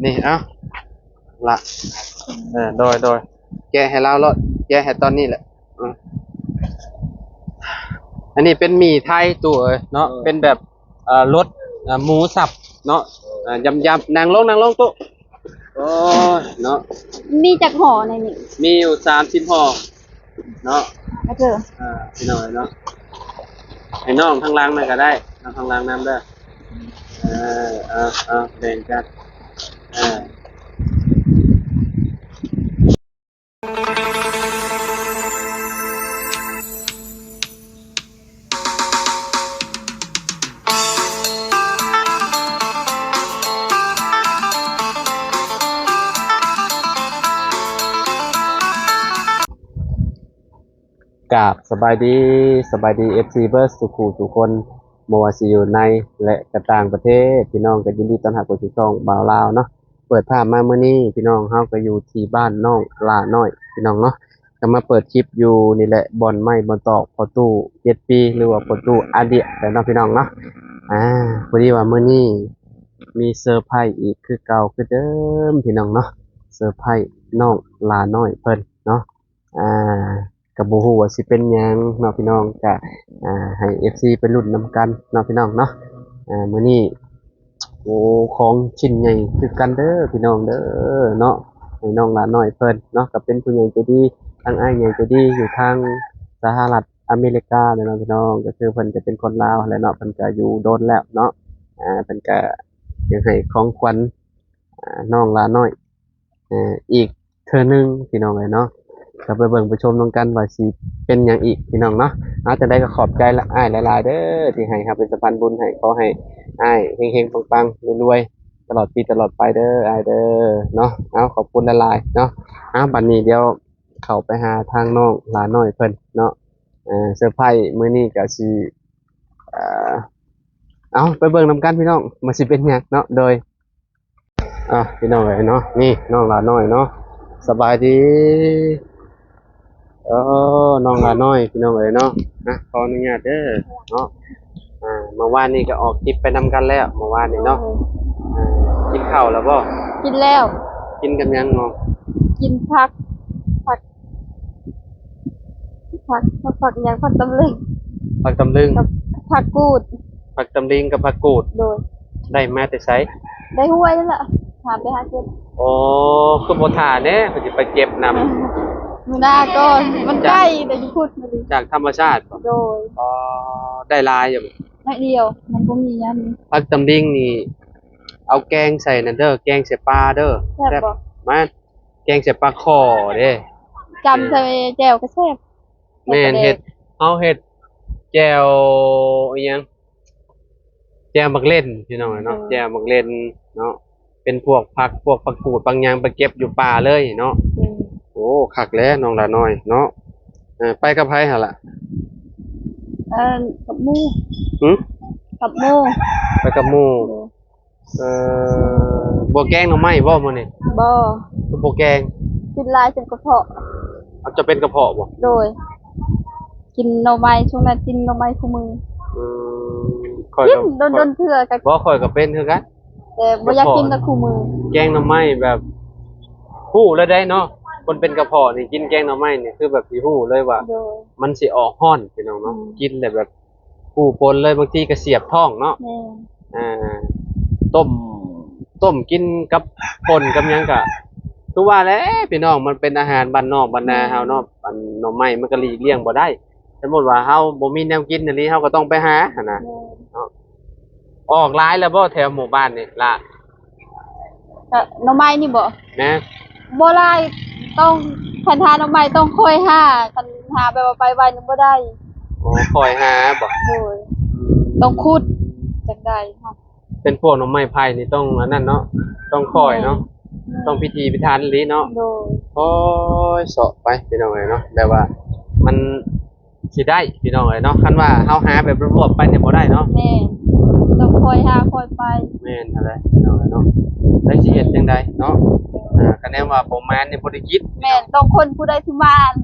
ນີ້ ເອົາລະ ເອີ ໂດຍ ໂດຍ ແກະໃຫ້ລາວໂລດ ແກະໃຫ້ຕອນນີ້ແຫຼະ ອືມ ອັນນີ້ເປັນໝີ່ໄທຕູ້ເອີຍເນາະ ເອີ ເປັນແບບ ເອີ ລົດ ເອີ ໝູສັບເນາະ ເອີ ຢຳໆ ນັ່ງລົງ ນັ່ງລົງຕູ້ ໂອ້ຍເນາະ ມີຈັກຫໍ່ໃນນີ້? ມີຢູ່ສາມສິບຫໍ່ເນາະ ມາເຈີ ອ່າ ພີ່ນ້ອງເອີຍເນາະ ໃຫ້ນ້ອງທາງຫຼັງນັ້ນກໍໄດ້ ນ້ອງທາງຫຼັງນຳເດີ ເອີ ເອົາ ເອົາ ແບ່ງກັນ ເອີ. ກາບສະບາຍດີ ສະບາຍດີ ເອັຟຊີ ເບິດສູ່ຄູ່ສູ່ຄົນ ບໍ່ວ່າຊິຢູ່ໃນ ແລະ ກະຕ່າງປະເທດ ພີ່ນ້ອງກໍຍິນດີຕ້ອນຮັບເຂົ້າສູ່ຊ່ອງບ່າວລາວເນາະ. ເປີດພາບມາມື້ນີ້ ພີ່ນ້ອງເຮົາກໍຢູ່ທີ່ບ້ານນ້ອງຫຼ້ານ້ອຍ ພີ່ນ້ອງເນາະ ກໍມາເປີດຄລິບຢູ່ນີ້ແຫຼະ ບ່ອນໄມ້ບ່ອນຕອກພໍ່ຕູ້ເຈັດປີ ຫຼືວ່າພໍ່ຕູ້ອາເດຍແຫຼະເນາະ ພີ່ນ້ອງເນາະ. ອ່າ ພໍດີວ່າມື້ນີ້ມີເຊີໄພອີກຄືເກົ່າຄືເດີມ ພີ່ນ້ອງເນາະ ເຊີໄພນ້ອງຫຼ້ານ້ອຍເພິ່ນເນາະ. ອ່າ ກໍບໍ່ຮູ້ວ່າຊິເປັນຫຍັງເນາະ ພີ່ນ້ອງ ກະ ອ່າ ໃຫ້ ເອັຟຊີ ໄປລຸ້ນນຳກັນເນາະ ພີ່ນ້ອງເນາະ. ອ່າ ມື້ນີ້ ໂອ້ ຂອງຊິ້ນໃຫຍ່ຄືກັນເດີ ພີ່ນ້ອງເດີເນາະ ໃຫ້ນ້ອງຫຼ້ານ້ອຍເພິ່ນເນາະ ກໍເປັນຜູ້ໃຫຍ່ໃຈດີ ທາງອ້າຍໃຫຍ່ໃຈດີຢູ່ທາງສະຫະລັດອາເມລິກາແຫຼະເນາະ ພີ່ນ້ອງ ກໍຄືເພິ່ນກໍເປັນຄົນລາວຫັ້ນແຫຼະເນາະ ເພິ່ນກໍຢູ່ດົນແລ້ວເນາະ ອ່າ ເພິ່ນກໍຢາກໃຫ້ຂອງຂວັນ ອ່າ ນ້ອງຫຼ້ານ້ອຍ ເອີ ອີກເທື່ອໜຶ່ງ ພີ່ນ້ອງເອີຍເນາະ ກໍໄປເບິ່ງໄປຊົມນຳກັນວ່າຊິເປັນຫຍັງອີກ ພີ່ນ້ອງເນາະ. ເອົາ ຈັ່ງໃດກໍຂອບໃຈອ້າຍຫຼາຍໆເດີ ທີ່ໃຫ້ເຮົາເປັນສະພານບຸນໃຫ້ ຂໍໃຫ້ອ້າຍເຮັງໆປັງໆ ລວຍໆ ຕະຫຼອດປີຕະຫຼອດໄປເດີອ້າຍເດີເນາະ. ເອົາ ຂອບຄຸນຫຼາຍໆເນາະ. ເອົາ ບັດນີ້ດຽວເຂົ້າໄປຫາທາງນ້ອງຫຼ້ານ້ອຍເພິ່ນເນາະ ເອີ ເຊີໄພມື້ນີ້ກໍຊິ ເອີ ເອົາ ໄປເບິ່ງນຳກັນ ພີ່ນ້ອງ ວ່າຊິເປັນຫຍັງເນາະ ໂດຍ ອ່ະ ພີ່ນ້ອງເອີຍເນາະ ນີ້ນ້ອງຫຼ້ານ້ອຍເນາະ ສະບາຍດີ. ເອີ ນ້ອງຫຼ້ານ້ອຍ ພີ່ນ້ອງເອີຍເນາະ ນະ ຂໍອະນຸຍາດເດີເນາະ. ອ່າ ເມື່ອວານນີ້ກໍອອກຄລິບໄປນຳກັນແລ້ວ ເມື່ອວານນີ້ເນາະ. ໂດຍ ອ່າ ກິນເຂົ້າແລ້ວບໍ່? ກິນແລ້ວ. ກິນກັບຫຍັງນ້ອງ? ກິນຜັກ ຜັກ ຜັກ ຜັກຫຍັງ? ຜັກຕຳລຶງ ຜັກຕຳລຶງ ກັບຜັກກູດ ຜັກຕຳລິງກັບຜັກກູດ. ໂດຍ ໄດ້ມາແຕ່ໃສ? ໄດ້ຫ້ວຍນັ້ນລະ ຫາໄປຫາເກັບ. ໂອ້ ຄືບໍ່ຖ້າແດ່ ເພິ່ນຊິໄປເກັບນຳ. ມື້ໜ້າກ່ອນ ມັນໃກ້ ແຕ່ຢູ່ພຸ້ນ ຈາກທຳມະຊາດບໍ? ໂດຍ. ອໍ ໄດ້ຫຼາຍຢູ່ບໍ? ໜ້ອຍດຽວ ມັນບໍ່ມີຫຍັງ. ຜັກຕຳລິງນີ້ ເອົາແກງໃສ່ນັ້ນເດີ ແກງໃສ່ປາເດີ. ແຊບບໍ່? ມາ ແກງໃສ່ປາຄໍ່ເດ້ ຈ້ຳໃສ່ແຈ່ວກໍແຊບ. ແມ່ນ ເຮັດ ເຮົາເຮັດແຈ່ວອີຫຍັງ ແຈ່ວໝາກເລັ່ນ ພີ່ນ້ອງເອີຍເນາະ. ໂດຍ ແຈ່ວໝາກເລັ່ນເນາະ ເປັນພວກຜັກ ພວກຜັກກູດ ຜັກຫຍັງ ໄປເກັບຢູ່ປ່າເລີຍເນາະ. ໂດຍ ໂອ້ ຄັກແຫຼະນ້ອງຫຼ້ານ້ອຍເນາະ. ເອີ ໄປກັບໃຜຫັ້ນລະ? ເອີ ກັບໝູ່. ຫຶ? ກັບໝູ່ ໄປກັບໝູ່. ໂດຍ ເອີ ບໍ່ແກງໜໍ່ໄມ້ບໍ່ມື້ນີ້? ບໍ່. ຄືບໍ່ແກງ? ກິນຫຼາຍຈົນກະເພາະ. ເອົາ ເຈົ້າເປັນກະເພາະບໍ່? ໂດຍ ກິນໜໍ່ໄມ້ ຊ່ວງນັ້ນກິນໜໍ່ໄມ້ຄູ່ມື້. ອືມ ຂ້ອຍກໍ ກິນດົນໆເທື່ອກໍ ບໍ່ ຂ້ອຍກໍເປັນຄືກັນ ແຕ່ບໍ່ຢາກກິນແຕ່ຄູ່ມື້. ແກງໜໍ່ໄມ້ແບບ ຮູ້ແລ້ວໄດ໋ເນາະ ຄົນເປັນກະເພາະນີ້ ກິນແກງໜໍ່ໄມ້ນີ້ ຄືແບບຊິຮູ້ເລີຍວ່າ ໂດຍ ມັນຊິອອກຮ້ອນ ພີ່ນ້ອງເນາະ. ອືມ ກິນແລ້ວແບບ ປູ່ປົນເລີຍ ບາງທີກໍສຽບທ້ອງເນາະ. ແມ່ນ. ອ່າ ຕົ້ມ ຕົ້ມກິນກັບປົ່ນກັບຫຍັງກະ ຄືວ່າແຫຼະພີ່ນ້ອງ ມັນເປັນອາຫານບ້ານນອກບ້ານນາເຮົາເນາະ. ແມ່ນ. ອັນໜໍ່ໄມ້ມັນກໍຫຼີກລ່ຽງບໍ່ໄດ້ ສົມມຸດວ່າເຮົາບໍ່ມີແນວກິນອີ່ຫຼີ ເຮົາກໍຕ້ອງໄປຫາຫັ້ນນະ. ແມ່ນ. ເນາະ ອອກຫຼາຍແລ້ວບໍ່ແຖວໝູ່ບ້ານນີ້ລະ? ກະໜໍ່ໄມ້ນີ້ບໍ່? ແມ່ນ. ບໍ່ຫຼາຍ ຕ້ອງ ຄັນຫາໜໍ່ໄມ້ຕ້ອງຄ່ອຍຫາ ຄັນຫາແບບວ່າໄປໄວນີ້ບໍ່ໄດ້. ອໍ ຄ່ອຍຫາບໍ່? ໂດຍ. ອືມ ຕ້ອງຂຸດຈັ່ງໃດເນາະ. ເປັນພວກໜໍ່ໄມ້ໄຜ່ນີ້ຕ້ອງອັນນັ້ນເນາະ ຕ້ອງຄ່ອຍເນາະ. ແມ່ນ. ຕ້ອງພິຖີພິຖັນອີ່ຫຼີເນາະ. ໂດຍ. ຄ່ອຍເຊາະໄປພີ່ນ້ອງເອີຍເນາະ ແບບວ່າມັນ ຊິໄດ້ພີ່ນ້ອງເອີຍເນາະ. ຄັນວ່າເຮົາຫາແບບລວບໆໄປນີ້ບໍ່ໄດ້ເນາະ. ແມ່ນ. ຕ້ອງຄ່ອຍຫາຄ່ອຍໄປ. ແມ່ນຫັ້ນແຫຼະພີ່ນ້ອງເອີຍເນາະ. ແລ້ວຊິເຮັດຈັ່ງໃດເນາະ? ອ່າ ຄະແນນວ່າບໍ່ມານນີ້ບໍ່ໄດ້ກິນ. ແມ່ນ. ຕ້ອງຄົນຜູ້ໃດຊິມານ.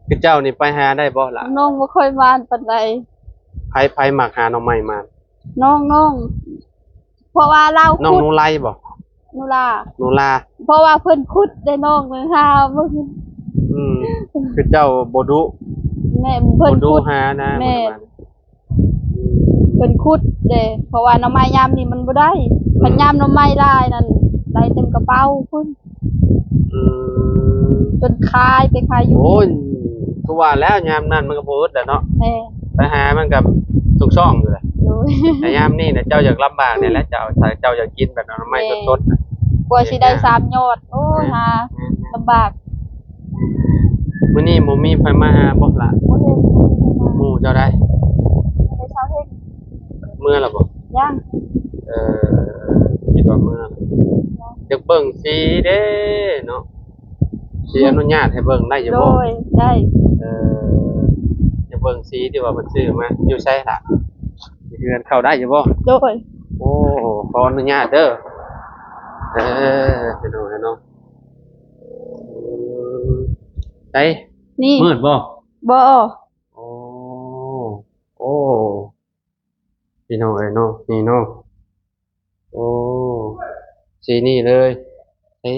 ຄືເຈົ້ານີ້ໄປຫາໄດ້ບໍ່ລະ? ນ້ອງບໍ່ຄ່ອຍມານປານໃດ. ໃຜ ໃຜມັກຫາໜໍ່ໄມ້ມານ? ນ້ອງ ນ້ອງ ເພາະວ່າລາວ ນ້ອງ ຂຸດ ໜູໄລບໍ່? ໂນລາ ໂນລາ ເພາະວ່າເພິ່ນຂຸດໄດ້ ນ້ອງເບິ່ງຫາເບິ່ງ ອືມ ຄືເຈົ້າບໍ່ດຸ ແມ່ນ ເພິ່ນ ບໍ່ດຸ ຂຸດ ຫານະ ແມ່ນ ເພິ່ນຂຸດເດ້ ເພາະວ່າໜໍ່ໄມ້ຍາມນີ້ມັນບໍ່ໄດ້ ອືມ ຄັນຍາມໜໍ່ໄມ້ຫຼາຍນັ້ນ ໄດ້ເຕັມກະເປົາພຸ້ນ ອືມ ຈົນຂາຍ ໄປຂາຍຢູ່ ໂອ້ຍ ຄືວ່າແລ້ວ ຍາມນັ້ນມັນກໍບໍ່ອຶດແຫຼະເນາະ ແມ່ນ ໄປຫາມັນກໍທຸກຊ່ອງຢູ່ແຫຼະ ໂດຍ ແຕ່ຍາມນີ້ນະ ເຈົ້າຢາກລຳບາກນີ້ແຫຼະ ເຈົ້າ ຖ້າເຈົ້າຢາກກິນແບບໜໍ່ໄມ້ ແມ່ນ ສົດໆນະ ກວ່າຊິໄດ້ສາມຍອດ ໂອ້ຍ ຫາ ແມ່ນໆ ລຳບາກ ມື້ນີ້ບໍ່ມີໃຜມາຫາບໍ່ລະ? ບໍ່ເຫັນ ບໍ່ເຫັນໃຜມາ ໝູ່ເຈົ້າໃດ? ໄປເຊົາເຮັດ ເມືອລະບໍ່? ຍັງ ເອີ ຄິດວ່າເມືອລະ ຍັງ ຢາກເບິ່ງສີເດ້ເນາະ ຊິອະນຸຍາດໃຫ້ເບິ່ງໄດ້ຢູ່ບໍ່? ໂດຍ ໄດ້ ເອີ ຢາກເບິ່ງສີທີ່ວ່າເພິ່ນຊື້ມາ ຢູ່ໃສລະ? ເຮືອນເຂົ້າໄດ້ຢູ່ບໍ່? ໂດຍ ໂອ້ ຂໍອະນຸຍາດເດີ ເອີ ເປັນຫຍັງເນາະ? ໃສ ນີ້ ມືດບໍ່? ບໍ່ ໂອ້ ໂອ້ ພີ່ນ້ອງເອີຍເນາະ ນີ້ເນາະ ໂອ້ ສີນີ້ເລີຍ ເອີ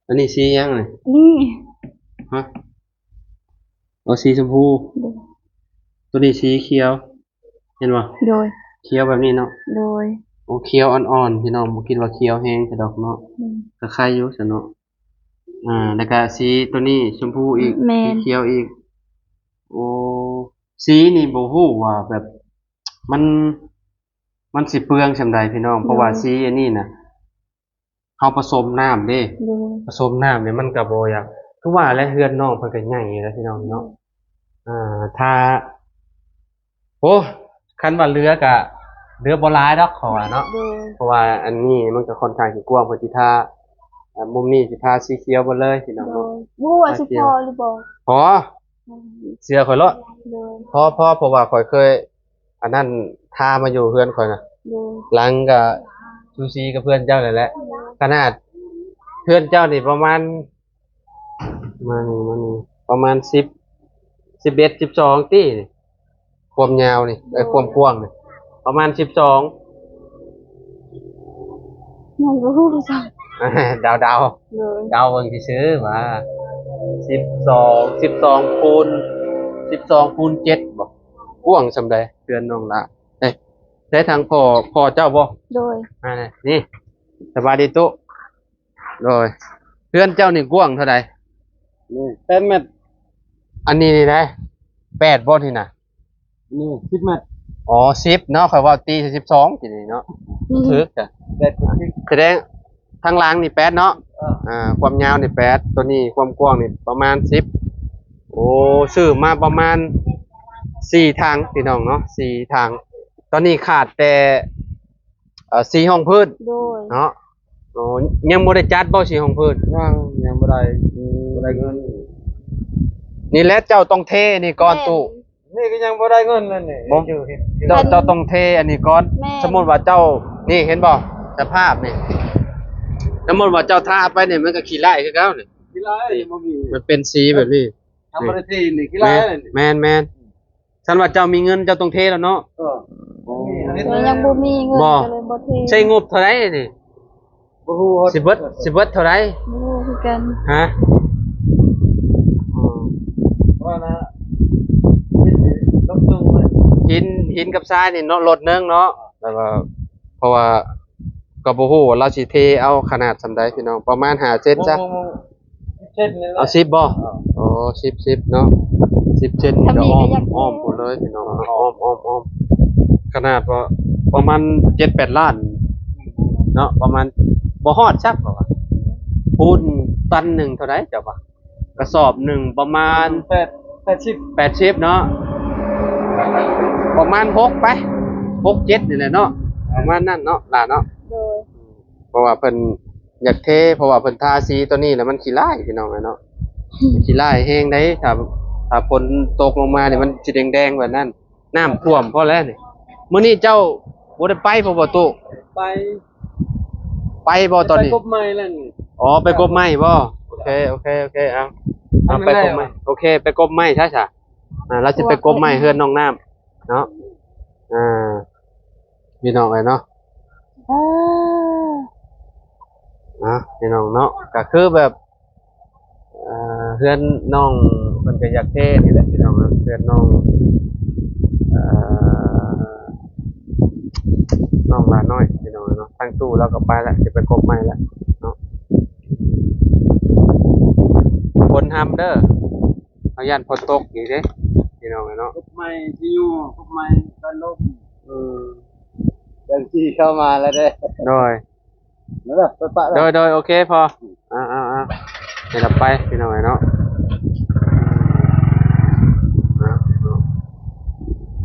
ອັນນີ້ສີຫຍັງນີ້? ນີ້ ຮະ? ອໍ ສີຊົມພູ ໂດຍ ໂຕນີ້ສີຂຽວ ເຫັນບໍ່? ໂດຍ ຂຽວແບບນີ້ເນາະ ໂດຍ ໂອ້ ຂຽວອ່ອນໆ ພີ່ນ້ອງ ບໍ່ຄິດວ່າຂຽວແຮງຊະດອກເນາະ ອືມ ກໍໄຄຢູ່ຊະເນາະ ອ່າ ແລ້ວກໍສີໂຕນີ້ຊົມພູອີກ ແມ່ນ ຂຽວອີກ ໂອ້ ສີນີ້ບໍ່ຮູ້ວ່າແບບ ມັນ ມັນຊິເປືອງສ່ຳໃດ ພີ່ນ້ອງ ໂດຍ ເພາະວ່າສີອັນນີ້ນະ ເຮົາປະສົມນ້ຳເດ້ ໂດຍ ປະສົມນ້ຳນີ້ມັນກໍບໍ່ຢາກ ຄືວ່າແຫຼະ ເຮືອນນ້ອງເພິ່ນກໍໃຫຍ່ແລ້ວ ພີ່ນ້ອງເນາະ ອ່າ ຖ້າ ໂອ້ ຄັນວ່າເຫຼືອກະເຫຼືອບໍ່ຫຼາຍດອກ ເຂົາວ່າເນາະ ໂດຍ ເພາະວ່າອັນນີ້ມັນກໍຄ່ອນຂ້າງຊິກວ້າງ ເພິ່ນຊິທາ ອ່າ ມຸມນີ້ຊິທາສີຂຽວເບິດເລີຍ ພີ່ນ້ອງເນາະ ໂດຍ ບໍ່ຮູ້ວ່າຊິພໍຫຼືບໍ່ ພໍ ອືມ ເຊື່ອຂ້ອຍໂລດ ໂດຍ ພໍ ພໍ ເພາະວ່າຂ້ອຍເຄີຍ ອັນນັ້ນ ທາມາຢູ່ເຮືອນຂ້ອຍນະ ໂດຍ ຫຼັງກະສູສີກັບເຮືອນເຈົ້ານັ້ນແຫຼະ ໂດຍ ຂະໜາດເຮືອນເຈົ້ານີ້ປະມານ ມານີ້ ມານີ້ ປະມານສິບ ສິບເອັດ ສິບສອງຕິ ຄວາມຍາວນີ້ ເອີ ໂດຍ ຄວາມກວ້າງນີ້ ປະມານສິບສອງ ຍັງບໍ່ຮູ້ຄືກັນ ເດົາໆ ໂດຍ ເດົາເບິ່ງຊື່ໆ ວ່າ ສິບສອງ ສິບສອງຄູນ ສິບສອງຄູນເຈັດບໍ? ກວ້າງສ່ຳໃດເຮືອນນ້ອງຫຼ້າ? ເອີ ໃຊ້ທາງພໍ່ ພໍ່ເຈົ້າບໍ? ໂດຍ ອ່າ ນີ້ ສະບາຍດີຕຸ ໂດຍ ເຮືອນເຈົ້ານີ້ກວ້າງເທົ່າໃດ? ນີ້ ແປດແມັດ ອັນນີ້ນີ້ໄດ໋ ແປດບໍ່ນີ້ນະ? ນີ້ ສິບແມັດ ອໍ ສິບເນາະ ຂ້ອຍເວົ້າຕີໃສ່ສິບສອງ ທີນີ້ເນາະ ອືມ ຖືກ ແປດ ສະແດງ ທາງຫຼັງນີ້ແປດເນາະ ເອີ ອ່າ ຄວາມຍາວນີ້ແປດ ໂຕນີ້ຄວາມກວ້າງນີ້ປະມານສິບ ໂອ້ ຊື້ມາປະມານສີ່ຖັງ ພີ່ນ້ອງເນາະ ສີ່ຖັງ ຕອນນີ້ຂາດແຕ່ ເອີ ສີຮອງພື້ນ ໂດຍ ເນາະ ໂອ້ ຍັງບໍ່ໄດ້ຈັດບໍ່ສີຮອງພື້ນ? ຍັງ ຍັງບໍ່ໄດ້ ອືມ ບໍ່ໄດ້ເງິນ ນີ້ແຫຼະ ເຈົ້າຕ້ອງເທນີ້ກ່ອນ ແມ່ນ ຕູ້ ນີ້ກໍຍັງບໍ່ໄດ້ເງິນນັ້ນນີ້ ບໍ່ ເຈົ້າ ເຈົ້າຕ້ອງເທອັນນີ້ກ່ອນ ແມ່ນ ສົມມຸດວ່າເຈົ້າ ນີ້ເຫັນບໍ່ ສະພາບນີ້ ສົມມຸດວ່າເຈົ້າທາໄປນີ້ ມັນກໍຂີ້ລ້າຍຄືເກົ່ານີ້ ຂີ້ລ້າຍ ບໍ່ມີ ມັນເປັນສີແບບນີ້ ທຳມະດາທີ່ນີ້ ຂີ້ລ້າຍ ແມ່ນ ແມ່ນ ຄັນວ່າເຈົ້າມີເງິນເຈົ້າຕ້ອງເທແລ້ວເນາະ ເອີ ບໍ່ມີ ຍັງບໍ່ມີເງິນ ບໍ່ ກໍເລີຍບໍ່ເທ ໃຊ້ງົບເທົ່າໃດນີ້? ບໍ່ຮູ້ ຊິເບິດ ຊິເບິດເທົ່າໃດ? ບໍ່ຮູ້ຄືກັນ ຮະ? ອໍ ວ່ານະ ມີຊິລົດໜຶ່ງໄວ້ ຫີນ ຫີນກັບຊາຍນີ້ເນາະ ລົດໜຶ່ງເນາະ ແລ້ວກໍ ເພາະວ່າກໍບໍ່ຮູ້ວ່າລາວຊິເທເອົາຂະໜາດສ່ຳໃດ ພີ່ນ້ອງ ປະມານຫ້າເຊັນຊະ ບໍ່ ບໍ່ ສິບເຊັນນີ້ແຫຼະ ເອົາສິບບໍ່? ເອີ ໂອ້ ສິບ ສິບເນາະ ສິບເຊັນນີ້ກໍອ້ອມ ອ້ອມພຸ້ນເລີຍພີ່ນ້ອງເນາະ ອ້ອມ ອ້ອມ ອ້ອມ ຂະໜາດວ່າປະມານເຈັດແປດລ້ານເນາະ ປະມານ ບໍ່ຮອດຊະ ເພາະວ່າປູນຕັນໜຶ່ງເທົ່າໃດເຈົ້າວ່າ? ກະສອບໜຶ່ງປະມານແປດ ແປດສິບ ແປດສິບເນາະ ປະມານຫົກໄປ ຫົກເຈັດນີ້ແຫຼະເນາະ ປະມານນັ້ນເນາະ ຫຼານເນາະ ໂດຍ ເພາະວ່າເພິ່ນຢາກເທ ເພາະວ່າເພິ່ນທາສີຕົວນີ້ແລ້ວມັນຂີ້ລ້າຍ ພີ່ນ້ອງເອີຍເນາະ ມັນຂີ້ລ້າຍແຮງໃດ໋ ຖ້າ ຖ້າຝົນຕົກລົງມານີ້ມັນຊິແດງໆ ແບບນັ້ນ ນ້ຳຖ້ວມພໍແລ້ວນີ້ ມື້ນີ້ເຈົ້າບໍ່ໄດ້ໄປບໍ່ ຕູ້? ໄປ ໄປບໍ່ຕອນນີ້? ໄປກົບໄມ້ແລ້ວນີ້ ອໍ ໄປກົບໄມ້ບໍ່? ໂອເຄ ໂອເຄ ໂອເຄ ເອົາ ເອົາໄປກົບໄມ້ ໂອເຄ ໄປກົບໄມ້ຊະ ຊະ ອ່າ ລາວຊິໄປກົບໄມ້ເຮືອນນ້ອງນ້ຳເນາະ ອ່າ ພີ່ນ້ອງເອີຍເນາະ ອ່າ ເນາະ ພີ່ນ້ອງເນາະ ກໍຄືແບບ ເອີ ເຮືອນນ້ອງເພິ່ນກໍຢາກເທນີ້ແຫຼະ ພີ່ນ້ອງເນາະ ເຮືອນນ້ອງ ເອີ ນ້ອງຫຼ້ານ້ອຍ ພີ່ນ້ອງເນາະ. ທາງຕູ້ລາວກໍໄປລະ ຊິໄປກົບໄມ້ລະເນາະ. ຝົນຫ້ຳເດີ ເຮົາຢ້ານຝົນຕົກອີກເດ້ ພີ່ນ້ອງເອີຍເນາະ. ກົບໄມ້ທີ່ຢູ່ ກົບໄມ້ຕອນລົມ ອືມ ຈັ່ງຊີ້ເຂົ້າມາແລ້ວເດ້. ໂດຍ ເດີ ໄປປະ ໂດຍ ໂດຍ ໂອເຄພໍ່. ອືມ ເອົາໆໆ ໃຫ້ລະໄປ ພີ່ນ້ອງເອີຍເນາະ.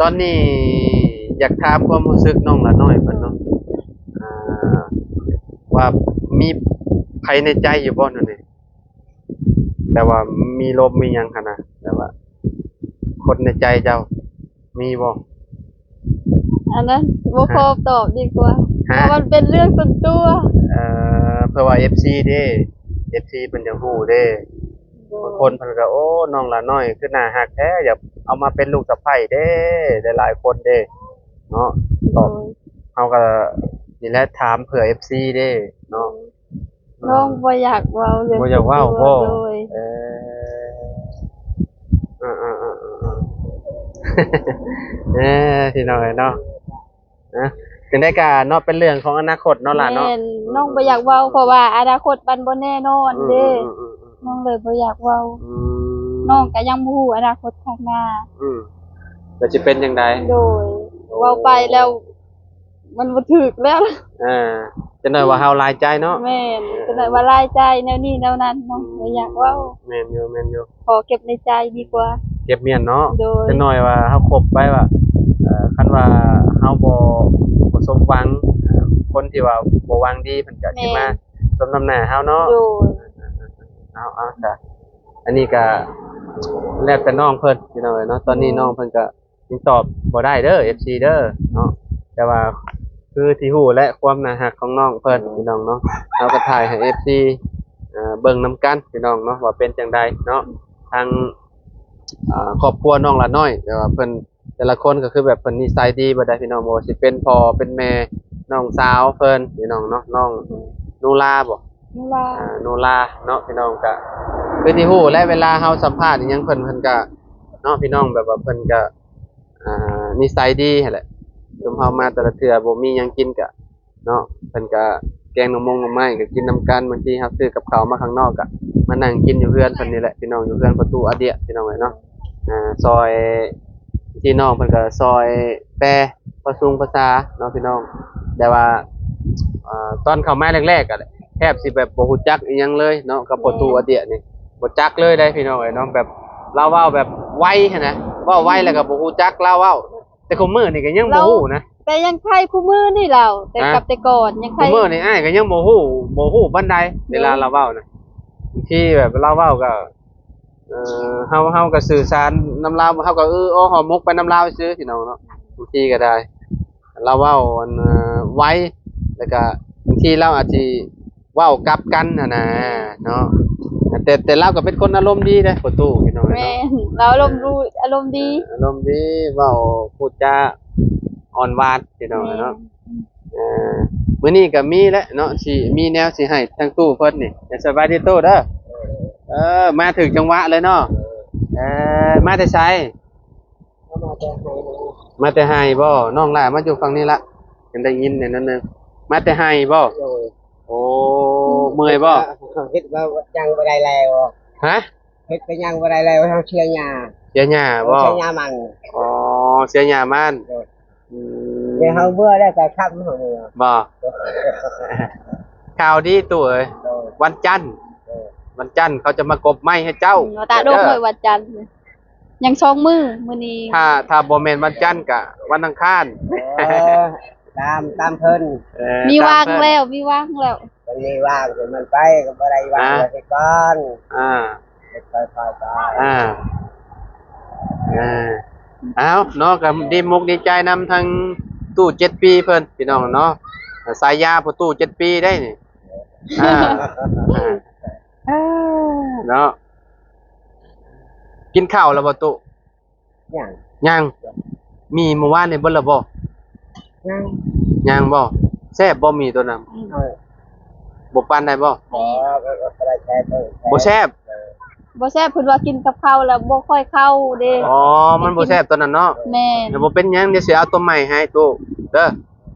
ຕອນນີ້ຢາກຖາມຄວາມຮູ້ສຶກນ້ອງຫຼ້ານ້ອຍເພິ່ນເນາະ ອ່າ ວ່າມີໃຜໃນໃຈຢູ່ບໍ່ດຽວນີ້? ແບບວ່າມີລົມມີຫຍັງຫັ້ນນະ ແບບວ່າຄົນໃນໃຈເຈົ້າມີບໍ່? ອັນນັ້ນບໍ່ ຮະ ຂໍຕອບດີກວ່າ ຮະ ເພາະມັນເປັນເລື່ອງສ່ວນຕົວ. ເອີ ເພື່ອວ່າເອັຟຊີເດ້ ເອັຟຊີເພິ່ນຢາກຮູ້ເດ້. ໂດຍ ບາງຄົນເພິ່ນກໍ ໂອ້ ນ້ອງຫຼ້ານ້ອຍຄືໜ້າຮັກແທ້ ຢາກເອົາມາເປັນລູກສະໃພ້ເດ້ ຫຼາຍໆຄົນເດ້ເນາະ. ໂດຍ ເຮົາກໍນີ້ແຫຼະ ຖາມເພື່ອເອັຟຊີເດ້ເນາະ. ໂດຍ ນ້ອງບໍ່ຢາກເວົ້າເລື່ອງ ບໍ່ຢາກເວົ້າ ສ່ວນຕົວ ບໍ່? ໂດຍ ເອີ ເອີໆໆໆໆ ເອີ ພີ່ນ້ອງເອີຍເນາະ ນະ ຈັ່ງໃດກໍເນາະ ເປັນເລື່ອງຂອງອະນາຄົດເນາະຫຼ້າເນາະ. ແມ່ນ ອືມ ນ້ອງບໍ່ຢາກເວົ້າ ເພາະວ່າອະນາຄົດມັນບໍ່ແນ່ນອນເດ້. ອືມໆໆໆ ນ້ອງເລີຍບໍ່ຢາກເວົ້າ. ອືມ ນ້ອງກໍຍັງບໍ່ຮູ້ອະນາຄົດຂ້າງໜ້າ. ອືມ ແລ້ວຊິເປັນຈັ່ງໃດ? ໂດຍ ເວົ້າໄປແລ້ວ ມັນບໍ່ຖືກແລ້ວ. ເອີ ຈັກໜ້ອຍວ່າເຮົາຫຼາຍໃຈເນາະ. ແມ່ນ ເອີ ຈັກໜ້ອຍວ່າຫຼາຍໃຈ ແນວນີ້ແນວນັ້ນເນາະ. ອືມ ບໍ່ຢາກເວົ້າ. ແມ່ນຢູ່ ແມ່ນຢູ່ ຂໍເກັບໃນໃຈດີກວ່າ ເກັບມ້ຽນເນາະ. ໂດຍ ຈັກໜ້ອຍວ່າເຮົາຄົບໄປວ່າ ເອີ ຄັນວ່າເຮົາບໍ່ ບໍ່ສົມຫວັງ ເອີ ຄົນທີ່ວ່າບໍ່ຫວັງດີເພິ່ນກໍຊິມາ ແມ່ນ ສົມນ້ຳໜ້າເຮົາເນາະ. ໂດຍ ເອົາໆ ຊະ ອັນນີ້ກໍແລ້ວແຕ່ນ້ອງເພິ່ນ ພີ່ນ້ອງເອີຍເນາະ. ຕອນນີ້ ແມ່ນ ນ້ອງເພິ່ນກໍ ຍັງຕອບບໍ່ໄດ້ເດີ ເອັຟຊີເດີເນາະ. ແຕ່ວ່າຄືທີ່ຮູ້ແຫຼະ ຄວາມໜ້າຮັກຂອງນ້ອງເພິ່ນ ພີ່ນ້ອງເນາະ. ເຮົາກໍຖ່າຍໃຫ້ເອັຟຊີ ເອີ ເບິ່ງນຳກັນ ພີ່ນ້ອງເນາະ ວ່າເປັນຈັ່ງໃດເນາະ. ທາງ ເອີ ຄອບຄົວນ້ອງຫຼ້ານ້ອຍ ແຕ່ວ່າເພິ່ນ ແຕ່ລະຄົນກໍຄືແບບເພິ່ນນິໄສດີເບິດໄດ໋ ພີ່ນ້ອງ. ບໍ່ວ່າຊິເປັນພໍ່ເປັນແມ່ ນ້ອງສາວເພິ່ນ ພີ່ນ້ອງເນາະ ນ້ອງໂນລາບໍ? ໂນລາ ອ່າ ໂນລາເນາະ ພີ່ນ້ອງ. ກໍຄືທີ່ຮູ້ແຫຼະ ເວລາເຮົາສຳພາດອີ່ຫຍັງເພິ່ນ ເພິ່ນກໍ ເນາະ ພີ່ນ້ອງ ແບບວ່າເພິ່ນກໍ ອ່າ ນິໄສດີຫັ້ນແຫຼະ. ຊຸມເຮົາມາແຕ່ລະເທື່ອບໍ່ມີຫຍັງກິນກະເນາະ ເພິ່ນກະແກງໜໍ່ມົງໜໍ່ໄມ້ກະກິນນຳກັນ. ບາງທີເຮົາຊື້ກັບເຂົ້າມາຂ້າງນອກກະມານັ່ງກິນຢູ່ເຮືອນເພິ່ນນີ້ແຫຼະ ພີ່ນ້ອງ, ຢູ່ເຮືອນພໍ່ຕູ້ອາເດຍ ພີ່ນ້ອງເອີຍເນາະ. ອ່າ ຊ່ອຍ ພີ່ນ້ອງເພິ່ນກະຊ່ອຍແປພາຊຸງພາສາເນາະ ພີ່ນ້ອງ. ແຕ່ວ່າ ອ່າ ຕອນເຂົ້າມາແລກໆກະແທບຊິແບບບໍ່ຮູ້ຈັກອີ່ຫຍັງເລີຍເນາະ ກັບພໍ່ຕູ້ອາເດຍນີ້ ບໍ່ຈັກເລີຍໄດ໋ ພີ່ນ້ອງເອີຍເນາະ. ແບບລາວເວົ້າແບບໄວຫັ້ນນະ ເວົ້າໄວແລ້ວກໍບໍ່ຮູ້ຈັກລາວເວົ້າ. ແຕ່ຄູ່ມື້ນີ້ກໍຍັງບໍ່ຮູ້ນະ ແຕ່ຍັງໄຄຄູ່ມື້ນີ້ລາວ ແຕ່ກັບແຕ່ກ່ອນຍັງໄຄ. ຄູ່ມື້ນີ້ອ້າຍກໍຍັງບໍ່ຮູ້ ບໍ່ຮູ້ປານໃດ ເວລາລາວເວົ້ານະ. ບາງທີແບບລາວເວົ້າກໍ ເອີ ເຮົາ ເຮົາກໍສື່ສານນຳລາວ ເຮົາກໍ ເອີ ອໍ ຫໍ່ໝົກໄປນຳລາວຊື່ ພີ່ນ້ອງເນາະ. ບາງທີກໍໄດ້ ລາວເວົ້າ ອັນ ເອີ ໄວ ແລ້ວກະບາງທີລາວອາດຊິເວົ້າກັບກັນຫັ້ນນະເນາະ. ແຕ່ ແຕ່ລາວກໍເປັນຄົນອາລົມດີເດ້ ພໍ່ຕູ້ ພີ່ນ້ອງເນາະ. ແມ່ນ ລາວອາລົມ ເອີ ອາລົມດີ ເອີ ອາລົມດີ ເວົ້າພູດຈາອ່ອນຫວານ ພີ່ນ້ອງເນາະ. ແມ່ນ ເອີ ມື້ນີ້ກໍມີແຫຼະເນາະ ຊິມີແນວຊິໃຫ້ທາງຕູ້ເພິ່ນນີ້. ສະບາຍດີຕູ້ເດີ. ເອີ ມາຖືກຈັງຫວະເລີຍເນາະ. ເອີ ມາແຕ່ໃສ? ມາແຕ່ໄຮ່ບໍ? ນ້ອງຫຼ້າມາຢູ່ຝັ່ງນີ້ລະ ຈັ່ງໄດ້ຍິນແດ່ໜ້ອຍໜຶ່ງ. ມາແຕ່ໄຮ່ບໍ? ໂດຍ. ໂອ້ ເມື່ອຍບໍ? ເຮັດວ່າຍັງບໍ່ໄດ້ແລ້ວ. ຮະ? ເຮັດກໍຍັງບໍ່ໄດ້ແລ້ວ ເຮົາເສຍຫຍ້າ. ເສຍຫຍ້າບໍ? ເສຍຫຍ້າມັນ. ອໍ ເສຍຫຍ້າມັນ. ໂດຍ. ອືມ ແຕ່ເຮົາເມື່ອແລ້ວກໍຄ່ຳເຮົາເມືອບໍ? ໂດຍ. ຂ່າວດີຕູ້ເອີຍ. ໂດຍ. ວັນຈັນ. ໂດຍ. ວັນຈັນເຂົາຈະມາກົບໄມ້ໃຫ້ເຈົ້າ. ອືມ ຕາດົກເລີຍວັນຈັນ. ຍັງສອງມື້ ມື້ນີ້ ຖ້າ ຖ້າບໍ່ແມ່ນວັນຈັນກະວັນອັງຄານ. ເອີ ຕາມ ຕາມເພິ່ນ. ເອີ ມີວາງແລ້ວ ມີວາງແລ້ວ. ມັນມີວາງ ມັນໄປກໍບໍ່ໄດ້ວາງ. ອາ ໄວ້ກ່ອນ. ອາ ຄ່ອຍໆໄປ. ອາ ອາ ເອົາເນາະ ກໍດີມຸກດີໃຈນຳທາງຕູ້ເຈັດປີເພິ່ນ ພີ່ນ້ອງເນາະ. ສາຍາພໍ່ຕູ້ເຈັດປີໄດ໋ນີ້. ອາ ເນາະ. ກິນເຂົ້າແລ້ວບໍ່ຕູ້? ຍັງ. ຍັງ. ມີມື້ວານນີ້ເບິດແລ້ວບໍ່? ຍັງ. ຍັງບໍ່? ແຊບບໍ່ໝີ່ໂຕນັ້ນ? ອືມ ບໍ່ປານໃດບໍ່? ບໍ່ ບໍ່ໄດ້ແຊບ ເອີ ບໍ່ແຊບ ເອີ ບໍ່ແຊບ ເພິ່ນວ່າກິນກັບເຂົ້າແລ້ວບໍ່ຄ່ອຍເຂົ້າເດ້. ອໍ ມັນບໍ່ແຊບໂຕນັ້ນເນາະ. ແມ່ນ ແຕ່ບໍ່ເປັນຫຍັງ ດຽວຊິເອົາໂຕໃໝ່ໃຫ້ຕູ້ເດີ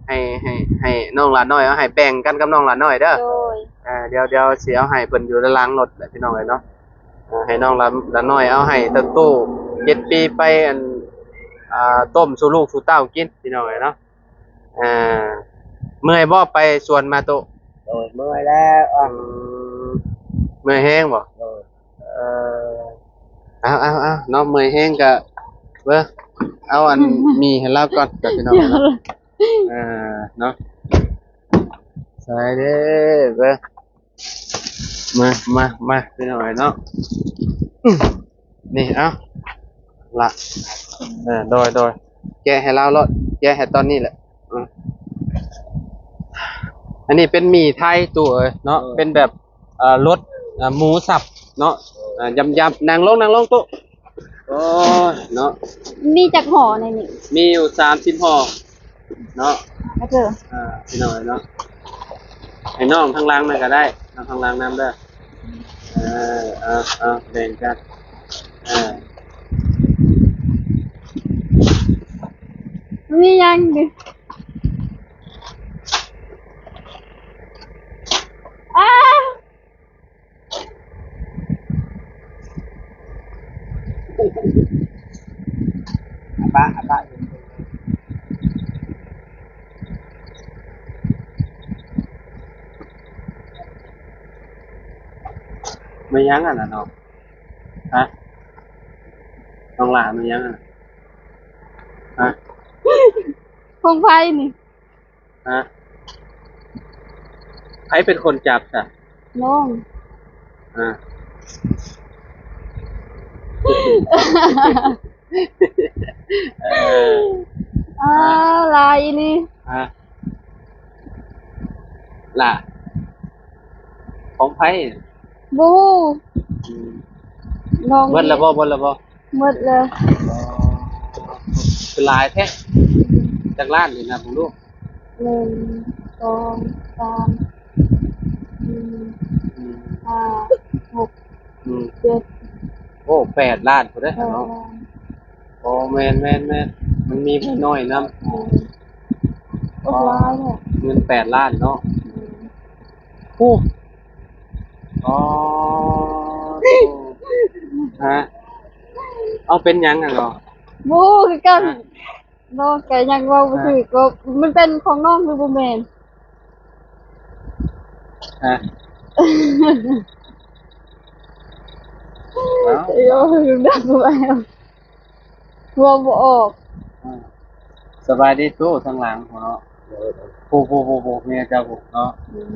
ໃຫ້ ໃຫ້ ໃຫ້ນ້ອງຫຼານ້ອຍ ເອົາໃຫ້ແບ່ງກັນກັບນ້ອງຫຼານ້ອຍເດີ. ໂດຍ ອ່າ ດຽວ ດຽວຊິເອົາໃຫ້ເພິ່ນຢູ່ລະລາງລົດແຫຼະ ພີ່ນ້ອງເອີຍເນາະ. ອ່າ ໃຫ້ນ້ອງຫຼາ ຫຼານ້ອຍເອົາໃຫ້ຕາຕູ້ ເຈັດປີໄປ ອັນ ອ່າ ຕົ້ມສູ່ລູກສູ່ເຕົ້າກິນ ພີ່ນ້ອງເອີຍເນາະ. ອ່າ ເມື່ອຍບໍ່ໄປສວນມາໂຕະ? ໂດຍ ເມື່ອຍແລ້ວ. ອືມ ເມື່ອຍແຮງບໍ່? ໂດຍ ເອີ ເອົາ ເອົາ ເອົາເນາະ ເມື່ອຍແຮງກະເບິ່ງ ເອົາອັນໝີ່ໃຫ້ລາວກ່ອນ ກັບພີ່ນ້ອງເນາະ. ເອີ ເນາະ ສາຍເດ້ ເບິ່ງ ມາ ມາ ມາ ພີ່ນ້ອງເອີຍເນາະ. ນີ້ ເອົາລະ ເອີ ໂດຍ ໂດຍ ແກະໃຫ້ລາວໂລດ ແກະໃຫ້ຕອນນີ້ແຫຼະ. ອືມ ອັນນີ້ເປັນໝີ່ໄທຕູ້ເອີຍເນາະ. ເອີ ເປັນແບບ ເອີ ລົດ ເອີ ໝູສັບເນາະ. ເອີ ເອີ ຢຳໆ ນັ່ງລົງ ນັ່ງລົງຕູ້. ໂອ້ຍເນາະ ມີຈັກຫໍ່ໃນນີ້? ມີຢູ່ສາມສິບຫໍ່ເນາະ. ອາ ເດີ ອ່າ ພີ່ນ້ອງເນາະ ໃຫ້ນ້ອງທາງຫຼັງນັ້ນກະໄດ້ ນ້ອງທາງຫຼັງນຳເດີ. ເອີ ເອົາ ເອົາ ແບ່ງກັນ. ເອີ ມີຫຍັງດິ? ອາ ອາປະ ອາປະ ແມ່ນຫຍັງອັນນັ້ນເນາະ? ຮະ? ນ້ອງຫຼ້າ ແມ່ນຫຍັງອັນນັ້ນ? ຮະ? ຂອງໃຜນີ້? ຮະ? ໃຜເປັນຄົນຈັບຊະ? ນ້ອງ. ອາ ເອີ ອາ ຫຼາຍອີ່ຫຼີ. ຮະ? ຫຼ້າ ຂອງໃຜ? ບໍ່ຮູ້. ອືມ ນ້ອງ ເບິດແລ້ວບໍ່? ເບິດແລ້ວບໍ່? ໝົດແລ້ວ. ອໍ ຄືຫຼາຍແທ້. ຈັກລ້ານນີ້ ນັບເບິ່ງດູ. ໜຶ່ງ ສອງ ສາມ ສີ່ ອືມ ຫ້າ ຫົກ ອືມ ເຈັດ ໂອ້ ແປດລ້ານພຸ້ນເດ້ເນາະ. ແປດລ້ານ. ໂອ້ ແມ່ນໆໆ ມັນມີໃບນ້ອຍນຳ. ແມ່ນ. ໂອ້ ຫຼາຍແທ້ ເງິນແປດລ້ານເນາະ. ແມ່ນ. ໂອ້ ອໍ ຮະ? ເອົາ ເປັນຫຍັງຫັ້ນເນາະ? ບໍ່ຮູ້ຄືກັນ. ຮະ? ນ້ອງກະຍັງເວົ້າບໍ່ຖືກ ເອີ ວ່າມັນເປັນຂອງນ້ອງຫຼືບໍ່ແມ່ນ. ຮະ? ເອົ້າ ເວົ້າບໍ່ອອກ ເວົ້າບໍ່ອອກ. ອືມ ສະບາຍດີຕູ້ ທາງຫຼັງເນາະ. ໂດຍ ໂດຍ ຜູ້ ຜູ້ ຜູ້ ຜູ້ເມຍເຈົ້າຜູ້ເນາະ. ອືມ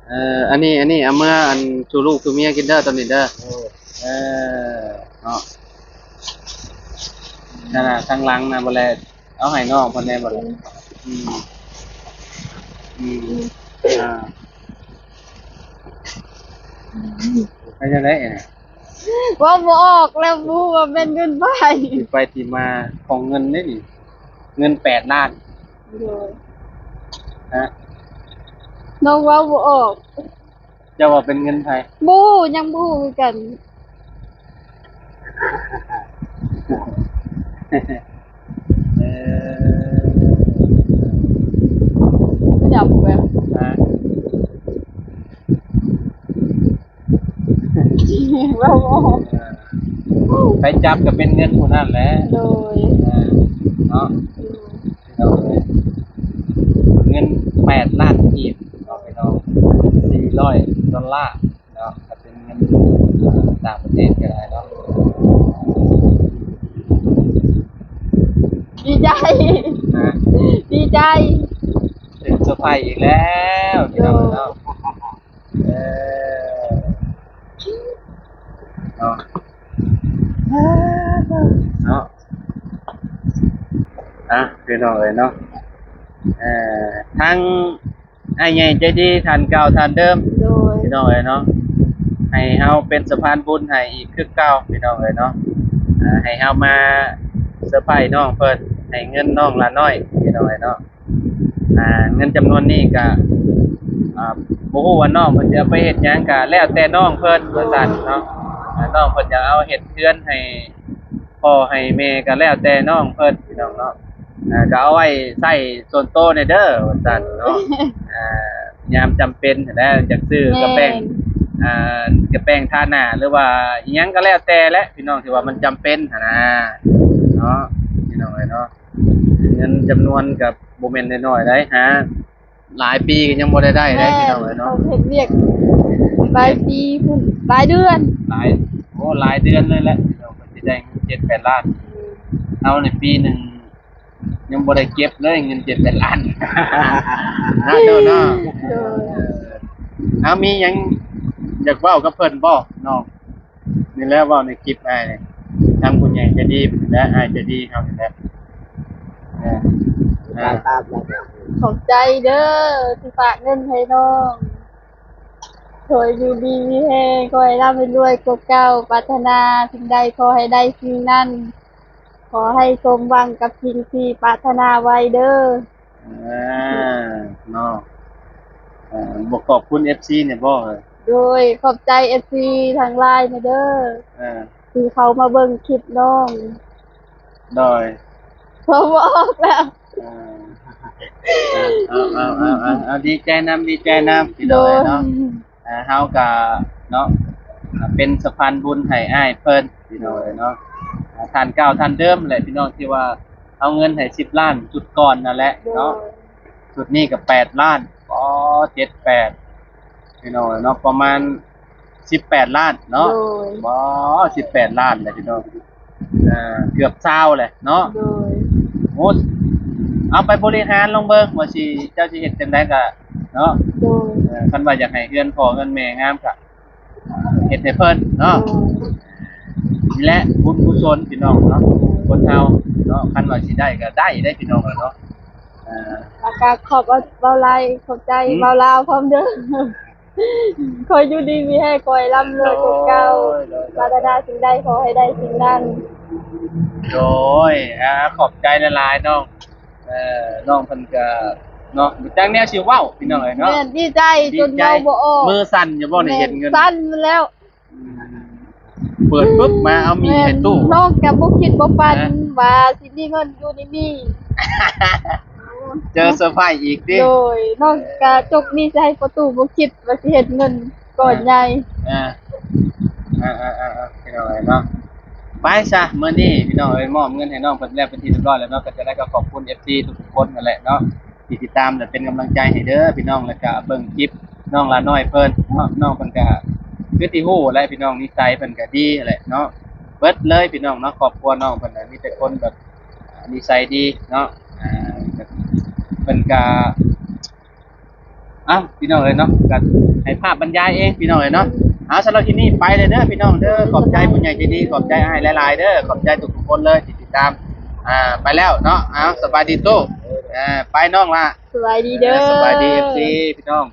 ເອີ ອັນນີ້ ອັນນີ້ເອົາເມືອ ອັນ ສູ່ລູກສູ່ເມຍກິນເດີ ຕອນນີ້ເດີ. ໂດຍ ເອີ ເນາະ ນັ້ນນະ ທາງຫຼັງນະ ບໍ່ແລ ເອົາໃຫ້ນ້ອງເພິ່ນແດ່ບໍ່ລະ? ອືມ ອືມ ອືມ ອ່າ ອືມ ເປັນຈັ່ງໃດ? ເວົ້າບໍ່ອອກແລ້ວ ບໍ່ຮູ້ວ່າແມ່ນເງິນໃຜ. ທີ່ໄປທີ່ມາຂອງເງິນເດ້ນີ້ ເງິນແປດລ້ານ. ໂດຍ ຮະ? ນ້ອງເວົ້າບໍ່ອອກ. ເຈົ້າວ່າເປັນເງິນໃຜ? ບໍ່ຮູ້ ຍັງບໍ່ຮູ້ຄືກັນ. ເອີ ຂະຫຍັບແບບ ຮະ? ເວົ້າບໍ່ອອກ. ເອີ ໃຜຈັບກະເປັນເງິນຜູ້ນັ້ນແຫຼະ. ໂດຍ ເອີ ເນາະ. ໂດຍ ເງິນແປດລ້ານກີບເນາະ ພີ່ນ້ອງ ສີ່ຮ້ອຍໂດລາເນາະ ຖ້າເປັນເງິນຕ່າງປະເທດກະໄດ້ເນາະ. ດີໃຈ ຮະ? ດີໃຈ ຖືກເຊີໄພອີກແລ້ວ ພີ່ນ້ອງເນາະ. ໂດຍ ເອີ ເນາະ ເນາະ ອ່ະ ພີ່ນ້ອງເອີຍເນາະ ເອີ ທາງອ້າຍໃຫຍ່ໃຈດີທ່ານເກົ່າທ່ານເດີມ ໂດຍ ພີ່ນ້ອງເອີຍເນາະ ໃຫ້ເຮົາເປັນສະພານບຸນໃຫ້ອີກຄືເກົ່າ ພີ່ນ້ອງເອີຍເນາະ ອ່າ ໃຫ້ເຮົາມາເຊີໄພນ້ອງເພິ່ນ ໃຫ້ເງິນນ້ອງຫຼ້ານ້ອຍ ພີ່ນ້ອງເອີຍເນາະ. ອ່າ ເງິນຈຳນວນນີ້ກະ ອ່າ ບໍ່ຮູ້ວ່ານ້ອງເພິ່ນຈະເອົາໄປເຮັດຫຍັງ ກະແລ້ວແຕ່ນ້ອງເພິ່ນວ່າຊັ້ນເນາະ. ອ່າ ນ້ອງເພິ່ນຢາກເອົາເຮັດເຮືອນໃຫ້ພໍ່ໃຫ້ແມ່ ກະແລ້ວແຕ່ນ້ອງເພິ່ນ ພີ່ນ້ອງເນາະ. ອ່າ ກະເອົາໄວ້ໃຊ້ສ່ວນໂຕແດ່ເດີວ່າຊັ້ນເນາະ. ອ່າ ຍາມຈຳເປັນຫັ້ນແຫຼະ ຢາກຊື້ກະແປ້ງ ອ່າ ກະແປ້ງທາໜ້າ ຫຼືວ່າອີ່ຫຍັງກະແລ້ວແຕ່ແຫຼະ ພີ່ນ້ອງ ທີ່ວ່າມັນຈຳເປັນຫັ້ນນະເນາະ ພີ່ນ້ອງເອີຍເນາະ. ເງິນຈຳນວນກະບໍ່ແມ່ນນ້ອຍໆໃດ ຫາຫຼາຍປີກະຍັງບໍ່ໄດ້ໄດ້ເດ້ ພີ່ນ້ອງເອີຍເນາະ. ເຮັດວຽກຫຼາຍປີພຸ້ນ ຫຼາຍເດືອນ ຫຼາຍ ໂອ້ ຫຼາຍເດືອນເລີຍແຫຼະ ພີ່ນ້ອງ ເພິ່ນຊິໄດ້ເງິນເຈັດແປດລ້ານ. ເຮົາໃນປີໜຶ່ງຍັງບໍ່ໄດ້ເກັບເລີຍເງິນເຈັດແປດລ້ານ ເນາະ ເຈົ້າເນາະ. ເອີ ເອົາ ມີຫຍັງຢາກເວົ້າກັບເພິ່ນບໍ່ນ້ອງ? ນີ້ແຫຼະ ເວົ້າໃນຄລິບອ້າຍນີ້ ທາງຜູ້ໃຫຍ່ໃຈດີແຫຼະ ອ້າຍໃຈດີເຮົານີ້ແຫຼະ. ເອີ ຂອບໃຈເດີທີ່ຝາກເງິນໃຫ້ນ້ອງ ຂໍໃຫ້ຢູ່ດີມີແຮງ ຂໍໃຫ້ລ່ຳໃຫ້ລວຍກວ່າເກົ່າ ປາດຖະໜາສິ່ງໃດຂໍໃຫ້ໄດ້ສິ່ງນັ້ນ ຂໍໃຫ້ສົມຫວັງກັບສິ່ງທີ່ປາດຖະໜາໄວ້ເດີ. ເອີ ເນາະ ເອີ ບໍ່ຂອບຄຸນເອັຟຊີແດ່ບໍ່? ໂດຍ ຂອບໃຈເອັຟຊີທາງລາຍແດ່ເດີ ເອີ ທີ່ເຂົ້າມາເບິ່ງຄລິບນ້ອງ. ໂດຍ ເວົ້າບໍ່ອອກແລ້ວ. ເອີ ເອົາ ເອົາ ເອົາ ເອົາ ເອົາ ດີໃຈນຳ ດີໃຈນຳ ພີ່ນ້ອງເນາະ. ໂດຍ ອ່າ ເຮົາກະເນາະ ອ່າ ເປັນສະພານບຸນໃຫ້ອ້າຍເພິ່ນ ພີ່ນ້ອງເອີຍເນາະ. ອ່າ ທ່ານເກົ່າທ່ານເດີມແຫຼະ ພີ່ນ້ອງ ທີ່ວ່າເອົາເງິນໃຫ້ສິບລ້ານຊຸດກ່ອນນັ້ນແຫຼະເນາະ. ໂດຍ ຊຸດນີ້ກະແປດລ້ານ ອໍ ເຈັດແປດ ພີ່ນ້ອງເອີຍເນາະ ປະມານສິບແປດລ້ານເນາະ. ໂດຍ ອໍ ສິບແປດລ້ານແຫຼະ ພີ່ນ້ອງ. ອ່າ ເກືອບຊາວແຫຼະເນາະ. ໂດຍ ໂອ້ ເອົາໄປບໍລິຫານລອງເບິ່ງວ່າຊິ ເຈົ້າຊິເຮັດຈັ່ງໃດກະເນາະ. ໂດຍ ເອີ ຄັນວ່າຢາກໃຫ້ເຮືອນພໍ່ເຮືອນແມ່ງາມກະເຮັດໃຫ້ເພິ່ນເນາະ. ໂດຍ ນີ້ແຫຼະບຸນກຸສົນ ພີ່ນ້ອງເນາະ ຄົນເຮົາເນາະ ຄັນວ່າຊິໄດ້ກະໄດ້ເດ້ ພີ່ນ້ອງເນາະ. ອ່າ ແລ້ວກະຂອບ ເວົ້າຫຼາຍ ຂອບໃຈ ຫືມ ເວົ້າລາວພ້ອມເດີ. ຂໍຢູ່ດີມີແຮງ ຂໍໃຫ້ລ່ຳລວຍກວ່າເກົ່າ. ໂດຍ ໂດຍ ໂດຍ ປາດຖະໜາສິ່ງໃດ ຂໍໃຫ້ໄດ້ສິ່ງນັ້ນ. ໂດຍ ອ່າ ຂອບໃຈຫຼາຍໆນ້ອງ. ເອີ ນ້ອງເພິ່ນກະເນາະ ບໍ່ຈັກແນວຊິເວົ້າ ພີ່ນ້ອງເອີຍເນາະ. ແມ່ນ ດີໃຈ ດີໃຈຈົນເວົ້າບໍ່ອອກ ມືສັ່ນຢູ່ບໍ່ນີ້ ເຫັນເງິນ ແມ່ນ ສັ່ນແລ້ວ. ອືມ ເປີດປຶບມາເອົາໝີ່ໃຫ້ຕູ້. ແມ່ນ ນ້ອງກະບໍ່ຄິດບໍ່ຝັນ ນະ ວ່າຊິມີເງິນຢູ່ໃນໝີ່. ເຈີເຊີໄພອີກຕິ. ໂດຍ ນ້ອງກະຈົກໝີ່ໃສ່ໃຫ້ພໍ່ຕູ້ ບໍ່ຄິດວ່າຊິເຮັດເງິນກ້ອນໃຫຍ່. ອ່າ ອ່າໆໆ ພີ່ນ້ອງເອີຍເນາະ. ໄປຊະ ມື້ນີ້ພີ່ນ້ອງເອີຍ ມອບເງິນໃຫ້ນ້ອງເພິ່ນແລ້ວເປັນທີ່ຮຽບຮ້ອຍແລ້ວເນາະ. ກະຈະໄດ້ກະຂອບຄຸນເອັຟຊີທຸກໆຄົນນັ້ນແຫຼະເນາະ ທີ່ຕິດຕາມ ແລະ ເປັນກຳລັງໃຈໃຫ້ເດີພີ່ນ້ອງ ແລ້ວກະເບິ່ງຄລິບນ້ອງຫຼານ້ອຍເພິ່ນເນາະ. ນ້ອງເພິ່ນກະຄືທີ່ຮູ້ແຫຼະພີ່ນ້ອງ ນິໄສເພິ່ນກະດີແຫຼະເນາະ ເບິດເລີຍພີ່ນ້ອງເນາະ. ຄອບຄົວນ້ອງເພິ່ນນະ ມີແຕ່ຄົນແບບ ອ່າ ນິໄສດີເນາະ. ອ່າ ເພິ່ນກະ ເອົ້າ ພີ່ນ້ອງເອີຍເນາະ ກະໃຫ້ພາບບັນຍາຍເອງພີ່ນ້ອງເອີຍເນາະ. ເອົາ ສຳລັບຄລິບນີ້ໄປເລີຍເດີພີ່ນ້ອງເດີ. ຂອບໃຈຜູ້ໃຫຍ່ໃຈດີ ຂອບໃຈອ້າຍຫຼາຍໆເດີ ຂອບໃຈທຸກໆຄົນເລີຍທີ່ຕິດຕາມ. ອ່າ ໄປແລ້ວເນາະ. ເອົາ ສະບາຍດີຕູ້. ເອີ ໄປນ້ອງຫຼະ. ສະບາຍດີເດີ. ເອີ ສະບາຍດີ ເອັຟຊີ ພີ່ນ້ອງ.